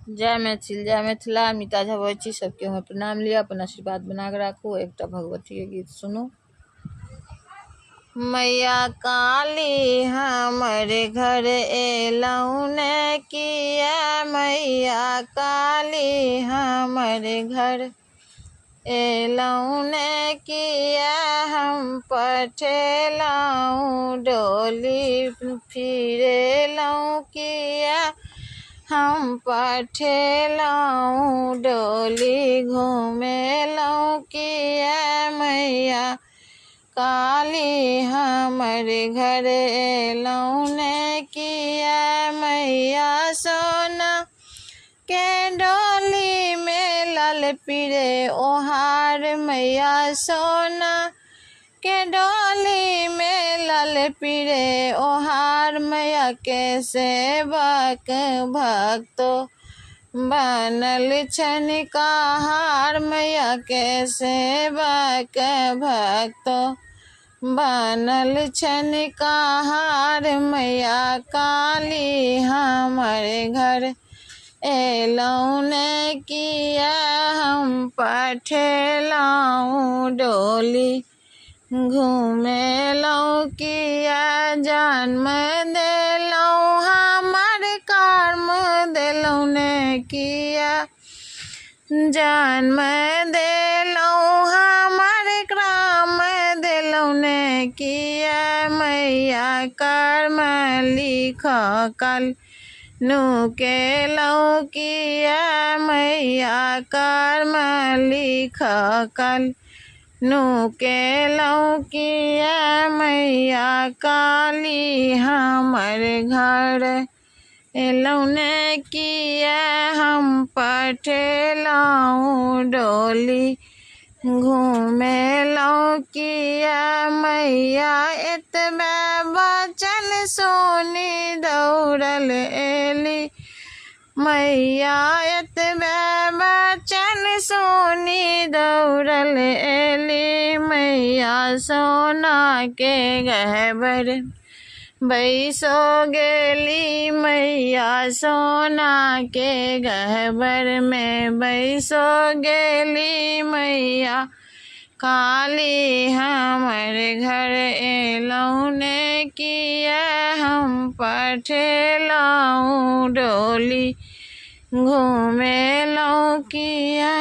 जय मैथिल, जय मिथिला। मिता झा बजै छी। सबके हमर प्रणाम लिअ, अपन आशीर्वाद बना कऽ राखू। एकटा भगवतीके गीत सुनू। मैया काली हमर घर एलहुँ ने किया, मैया काली हमर घर एलहुँ ने किया, हम पठेलहुँ डोली फिरेलहुँ किया, हम पठेलहुँ डोली घुमेलहुँ किया, मैया काली हमर घर एलहुँ ने किया, मैया सोना के डोली में लाल पीरे ओहार, मैया सोना के डोली में लाल पीरे ओहार, मैया के सेवक भक्तो बनल छनि कहार, मैया के सेवक भक्तो बनल छनि कहार, मैया काली हमर घर एलहुँ ने किया, हम पठेलहुँ डोली घुमेलहुँ किया, जन्म देलहुँ हमर कर्म देलहुँ ने किया, जन्म देलहुँ हमर ग्राम देलहुँ ने किया, मैया कर्म लिख कल नुकेलहुँ किया, मैया कर्म लिख कल नुकेलहुँ किया, मैया काली हमर घर एलहुँ ने किया, हम पठेलहुँ डोली घुमेलहुँ किया, मैया एतबे वचन सुनि दौड़ल एली, मैया एतबे वचन सुनि दौड़ल एली, मैया सोना के गहबर बैसो गेली, मैया सोना के गहबर में बैसो गेली, मैया काली हमर घर एलहुँ ने किया, हम पठेलहुँ डोली घुमेलहुँ किया।